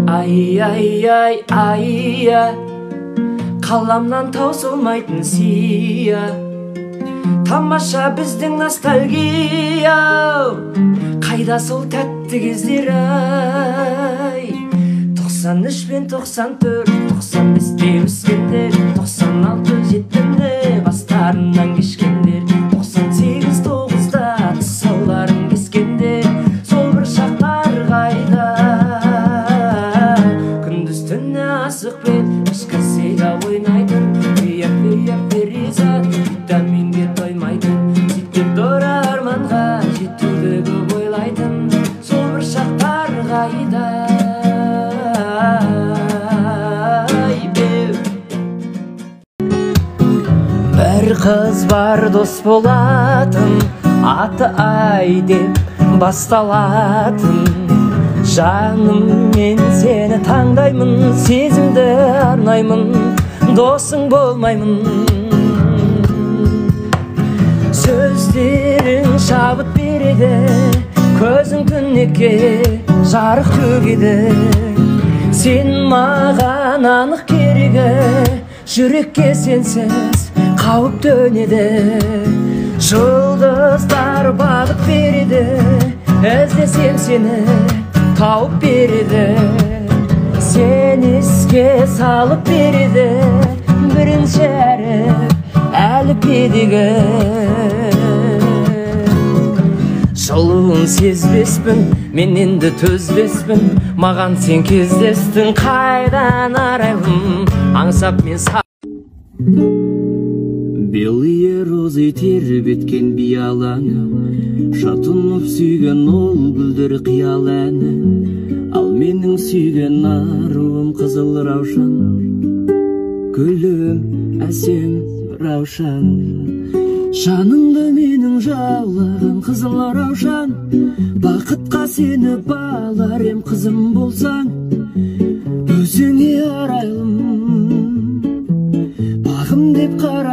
Ай, ай, ай, ай, қаламнан таусылмайтын сия, тамаша біздің ностальгия. Қайда сол тәтті кездер ай? 93 пен 94, 95-те өскендер, 96 жетіні бастарынан кешкендер, 98 9-да тұсауларын кескендер, сол бір шақтар қайда? Күндіз түні асықпен ішкі сега ойнайтын, пия-пия перизат, витаминге тоймайтын, сөйтіп дора арманға жетуді көп ойлайтын, сол бір шақтар қайда? Бір қыз бар дос болатын, аты Ай деп басталатын. Жаным, мен сені таңдаймын, сезімді арнаймын, досың болмаймын. Сөздерің шабыт береді, көзің түнекке жарық төгеді. Сен маған анық керегі, жүрекке сенсіз қауіп төнеді. Жұлдыздар бағыт береді, іздесем сені тауып береді. Сен еске салып береді, бірінші әріп әліппедегі. Жылуын сезбеспін, мен енді төзбеспін, маған сен кездестің, қайдан арайлым, аңсап мен. Белые розы тербеткен бияланы, шатынып сүйген ол гүлдер қиял әні. Ал менің сүйген аруым қызыл раушан, гүлім әсем раушан. Жаныңды менің жаулаған қызыл раушан, бақытқа сені балар ем қызым болсаң, өзіңе арайлым. Бағым деп қара.